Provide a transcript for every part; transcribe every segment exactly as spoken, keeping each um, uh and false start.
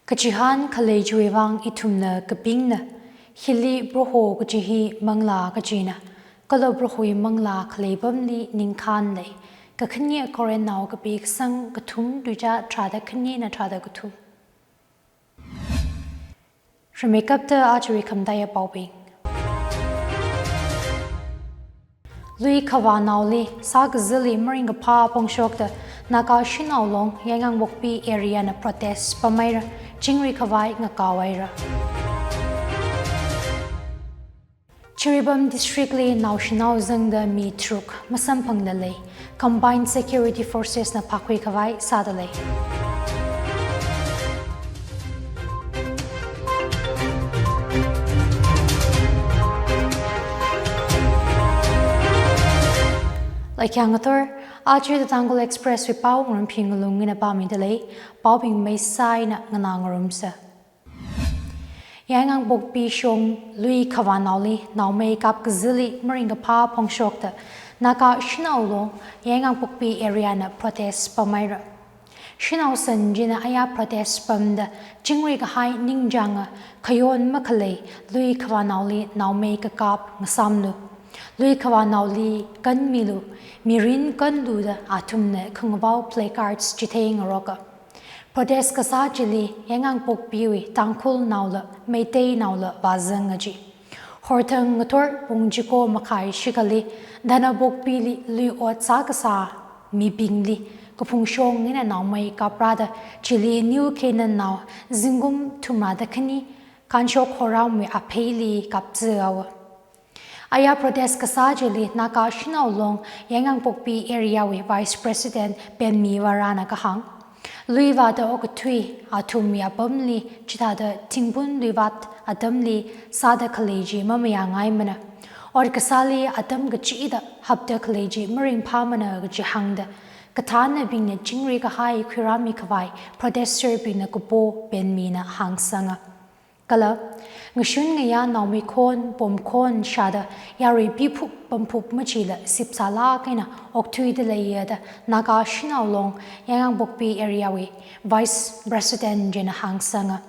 Kachihān khalei chiwui vang ithumna kapingna, hili Proho kachi hi manglā kachina, kala Prohowui manglā khalei apamli ningkhān lei. Kakhane Korinthnao kapi kasang kathum, tuicha tharāda khanena tharāda kathum. Rimeikapta ajawui khamataiya paobing. Lui khavānaoli sākazili maringkaphā phongshokta Naga Shanao Long Yaingangpokpi area na protest pamhaira, chingri khavai ngakaohaira. Jiribam District li naoshinao zangda mi tharuk masamphangla lei, Combined Security Forces na phākhui khavai sāda lei. Laikhang ngathor, aja The Tangkhul Express wui pao Ngarumphing Ngalung ina pāmida lei, paobing maisai na nganā ngarumsa. Yaingangpokpi shong lui khavānaoli naomei kapkazili maringkaphā phongshokta Naga Shanao Long Yaingangpokpi area na protest pamhaira. Shanao san china aya protest pamda chingri kahai ningchānga khayon makhalei lui khavānaoli naomei kakap ngasāmlu, lui khavānaoli kanmilu, mirin kanlu da athumna khangavao placards chithei ngaroka. Protest kasā chili Yaingangpokpiwui Tangkhulnaola Meiteinaola vāzanga ji. Horthang ngathor pung chiko makhai shikhali Danapokpili lui ot sākasā mibingli kaphungshong eina naomei kaprāda chili New Canaan nao zingkum thumrāda khani Kanshok Khoramwui apheili kapthuihaowa. Aya protest kasā chili Naga Shanao Long Yaingangpokpi area wui Vice President Penmi Varana kahāng, lui vāda okathui athumwui apamli chithāda thingphun luivat atamli sāda khalei chi mamayāngaimana. Ot kasāli atam kachida hapda khalei chi maringphāmana kaji hāngda, kathānabingna chingri kahai khuirāmi khavai protester bingna kapo Penmina hāngsanga. Kala, ngashun ngayā naomei khon, pom khon shāda yarui piphup pamphup machila sipsālāk eina okthuida leiya da Naga Shanao Long Yaingangpokpi area wui Vice President china hāngsanga.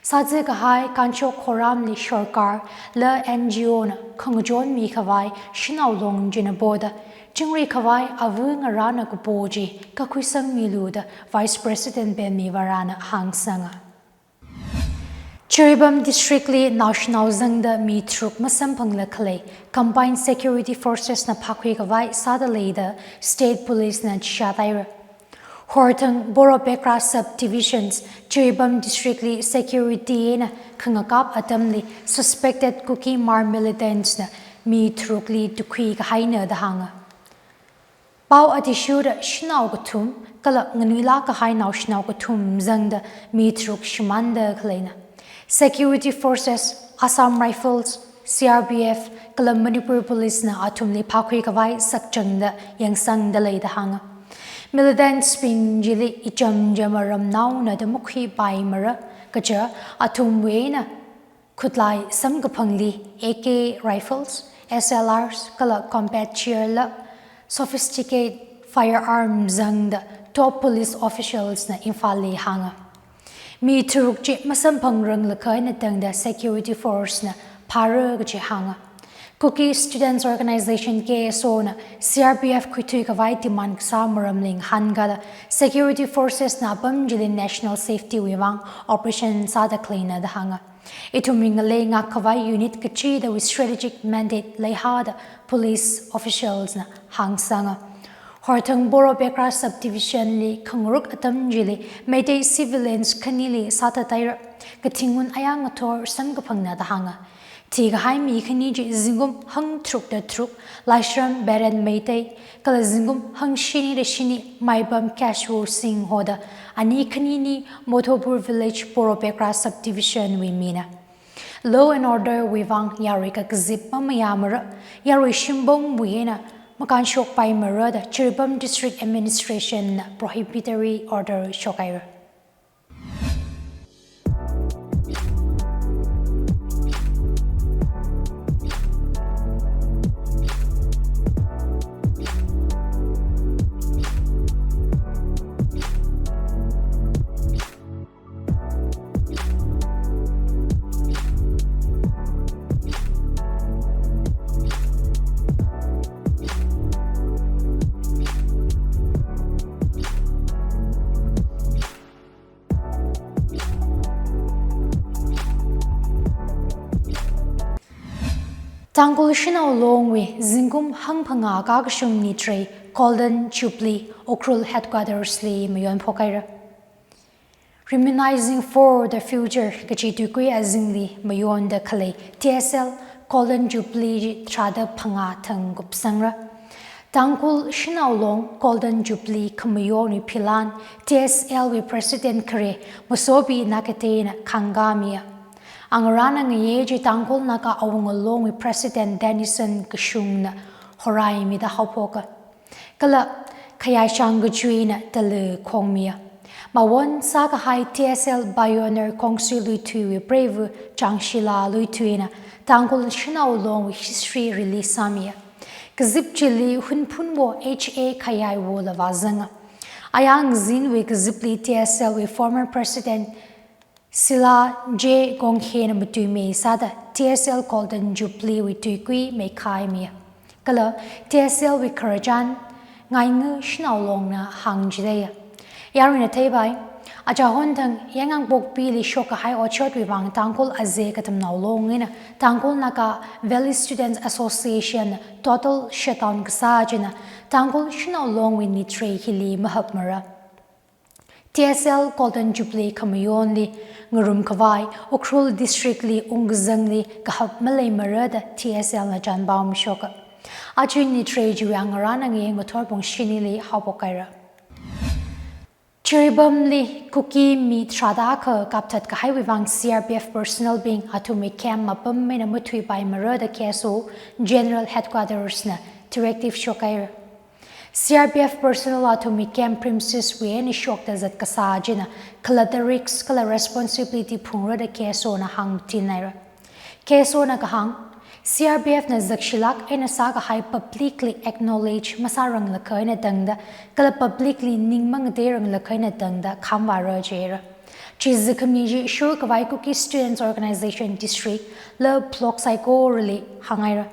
Sāthu kahai Kanshok Khoramli sorkar la N G O na khangachon mikhavai Shanao Long china poda chingri khavai āva ngarāna kapo chi kakhuisangmilu da Vice President Penmi Varana hāngsanga. Jiribam District li naoshinao zangda mi tharuk masamphangla khalei Combined Security Forces na phākhui khavai sāda lei da State Police na chishāthaira. Horthang Borobekra Subdivisions, Jiribam District li security eina khangakap atamli suspected Kuki Hmar militants na mi tharukli tukhui kahaina da hānga. Pao athishurda shanao kathum, kala nganuilāk kahai naoshinao kathum zangda mi tharuk shimānda khaleina. Security Forces, Assam Rifles, C R P F, kala Manipur Police na athumli phākhui khavai sakchangda yangsangda lei da hānga. Militants bing chili ichamchama ramnaona da makhuipaimara, kaja athumwui eina khutlai samkaphangli A K rifles, S L Rs, kala combat chair la sophisticated firearm zangda top police officials na Imphal li hānga. Mi tharuk chi masamphangranglakha eina tangda security force na phāra kaji hānga. Kuki Students Organization, K S O na C R P F khuithui khavai demand kasā maramli ngahānkada security forces na apam chili national safety wui vang operation sāda khaleina da hānga. Ithumwui ngalei ngākkhavai unit kachidawui strategic mandate leihāda police officials na hāngsanga. Horthang Borobekra Subdivision li khangaruk atam chili Meitei civilians khanili sāthathaira, kathingun aya ngathor samkaphangna da hānga. Thikahai mi khani chi zingkum hangtharukda tharuk Laishram Beren Meitei, kala zingkum hangshinida shini Maibam Kashwur Singh hoda ani khanini Modhopur Village Borobekra Subdivision wui mina. Law and order wui vang yarui kakazip mamayāmara, yarui shimbongwui eina makanshokpaimara da Jiribam District Administration na prohibitory order shokhaira. Tangkhul Shanao Longwui zingkum hangphangā kakashung nitrei Golden Jubilee Ukhrul Headquarters li mayon phokhaira. Reminiscing for the Future kachi tuikui azingli mayonda khalei T S L Golden Jubilee tharāda phangā thang kupsangra. Tangkhul Shanao Long Golden Jubilee khamayonwui philan T S L wui President khare Masopi Nakateyna khangkāmiya. Angarāna ngaye chi Tangkhul Naga Awunga Longwui President Dennison Kashungna horaimida haophoka. Kala khayāshang kachuina tali khongmiya. Mawon sākahai T S L Pioneer Council luithuiwui preiva Changshila luithuina Tangkhul Shanao Longwui history release sāmiya. Kazip chili Hunphunwo H A Khayaiwo lava zanga. Ayang zinwui kazipli T S L wui former President Sila J Gongkhena matuimei sāda T S L Golden Jubilee wui tuikui meikhaimiya. Kala T S L wui khararchan Ngainga Shanao Longna hāngchidaya. Yaruina theipai, achahon thang Yaingangpokpili shokkahai otshotwui vang Tangkhul Azei Katamnao Long eina Tangkhul Naga Valley Students Association total shutdown kasā china Tangkhul Shanao Longwui nitrei hili mahapmara. T S L Golden Jubilee khamayonli ngarumkhavai Ukhrul District li ungkazangli kahap maleimara da T S L na chanpao mashoka. Achi nitrei chiwui angarāna ngaye ngathor pung shinili haophokhaira. Jiribamli Kuki mi tharāda akha kapthat kahaiwui vang C R P F personnel bing athumwui camp mapam eina mathuipaimara da K S O General Headquarters na directive shokhaira. C R P F personnel athumwui camp premises wui eina shokda zat kasā china khalatta risk kala responsibility phungra da K S O na hāngmatinhaira. K S O na kahāng, C R P F na zakshilāk eina sākahai publicly acknowledge masāranglakha eina tangda, kala publicly ning mangateranglakha eina tangda khamvāra jira. Chizikhami chi shurkhavai Kuki Students Organization District la block saikorali hānghaira.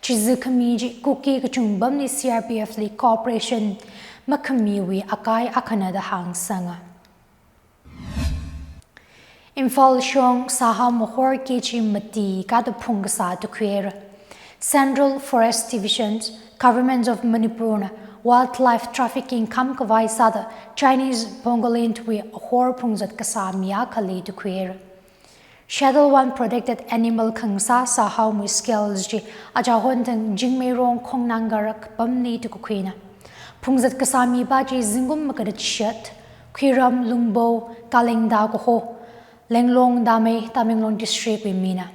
Chizikhami chi Kuki kachungpamli C R P F li cooperation makhamiwui akai akhana da hāngsanga. Imphal shong sāham ahor K G mati kada phungkasā tukhuira. Central Forest Division, Government of Manipur na wildlife trafficking khamkhavai sāda Chinese pangolin wui ahor phungzat kasā mi akhali tukhuira. Schedule one protected animal khangasā sāhamwui scales chi achahon thang Jingmeirong khongnang karak pamli tukakhuina. Phungzat kasā mipa chi zingkum magada chishat, Khuiram Lungbo, Kalengda kaho, Lenglong Damei, Tamenglong District wui mina.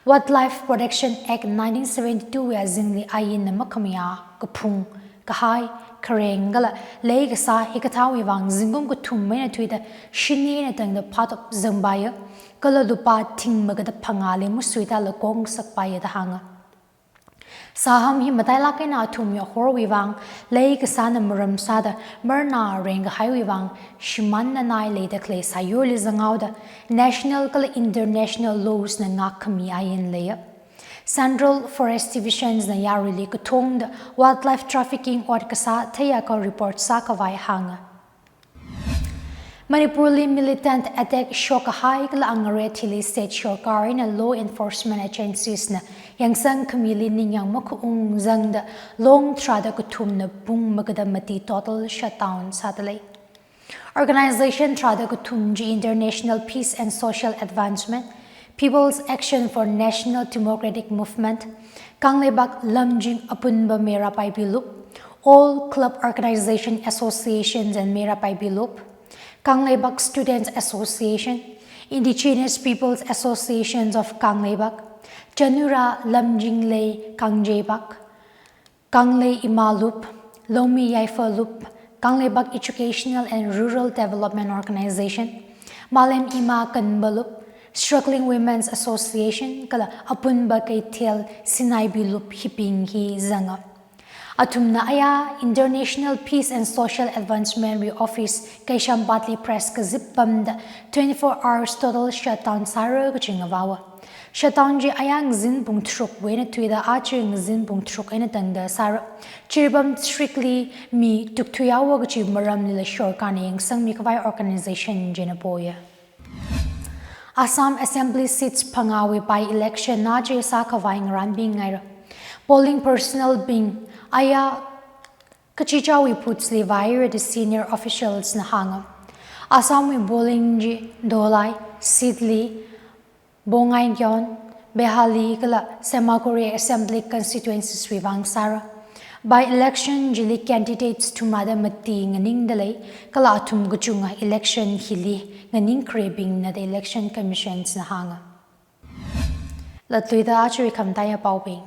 Wildlife Protection Act nineteen seventy-two wui azingli ainna makhamayā kaphung, kahai, khareng kala lei kasā hikathāwui vang zingkum kathum eina thuida shini eina tangda phatop zangpaiya, kala lupā thing magada phangāli masuida lakong sakpaiya da hānga. Sāham hi matailāk eina athumwui ahorwui vang lei kasāna maram sāda marna rengkahaiwui vang shimānna nai leida khalei sāyurli zanghaoda national kala international laws na ngākkhami ain leiya. Central Forest Division na yaruili kathongda wildlife trafficking ot kasā theiakha report sākhavai hānga. Manipurli militant attack shokkahai kala angare thili state sorkar eina law enforcement agencies na yangsang khamili ningyāng makhaung zangda long tharāda kathumna pung magada mati total shutdown sādalei. Organization tharāda kathum chi International Peace and Social Advancement, People's Action for National Democratic Movement, Kangleipak Lamjing Apunba Meira Paibi Lup, All Club Organization Associations and Meira Paibi Lup, Kangleipak Students Association, Indigenous Peoples Associations of Kangleipak, Chanura Lamjinglei Kangjeipak, Kanglei Ima Lup, Lomi Yaifa Lup, Kangleipak Educational and Rural Development Organization, Malem Ima Kanba Lup, Struggling Women's Association, kala Apunba Keithel Sinaibi Lup hibing hi zanga. Athumna aya International Peace and Social Advancement wui office Keishampatli press kazip pamda twenty-four hours total shutdown sāra kachi ngavaowa. Shutdown chi aya ngazin pung tharuk wui eina thuida aja ngazin pung tharuk eina tangda sāra. Jiribam district li mi tukthuihaowa kachi maramlila sorkarna yangsangmi khavai organization china poya. Assam Assembly seats phangāwui by-election na chi sākhavai ngarānbing ngaira. Polling personnel bing aya kachichāwui booths li vāhaira da senior officials na hānga. Assamwui polling chi Dholai, Sidli, Bongaigaon, Behali kala Semakore Assembly Constituencies wui vang sāra. By-election chili candidates thumrada mati nganingda lei, kala athum kachunga election hili nganingkhareibingna da Election Commission na hānga. Latluida aja khamataiya paobing.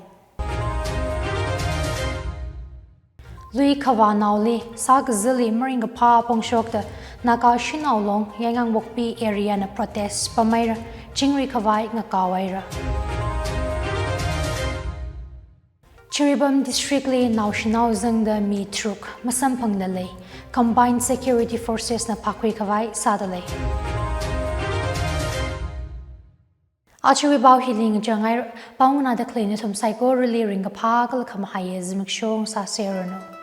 Lui khavānaoli sākazili maringkaphā phongshokta Naga Shanao Long Yaingangpokpi area na protest pameira, chingri khavai ngakaohaira. Jiribam District li naoshinao zangda mi tharuk masamphangda lei, Combined Security Forces na phākhui khavai sāda lei. Ajawui pao hili ngachang ngai, pao nganāda khalei nathum saikorali ringkaphā kala khamahaiya zimiksho sāseranu.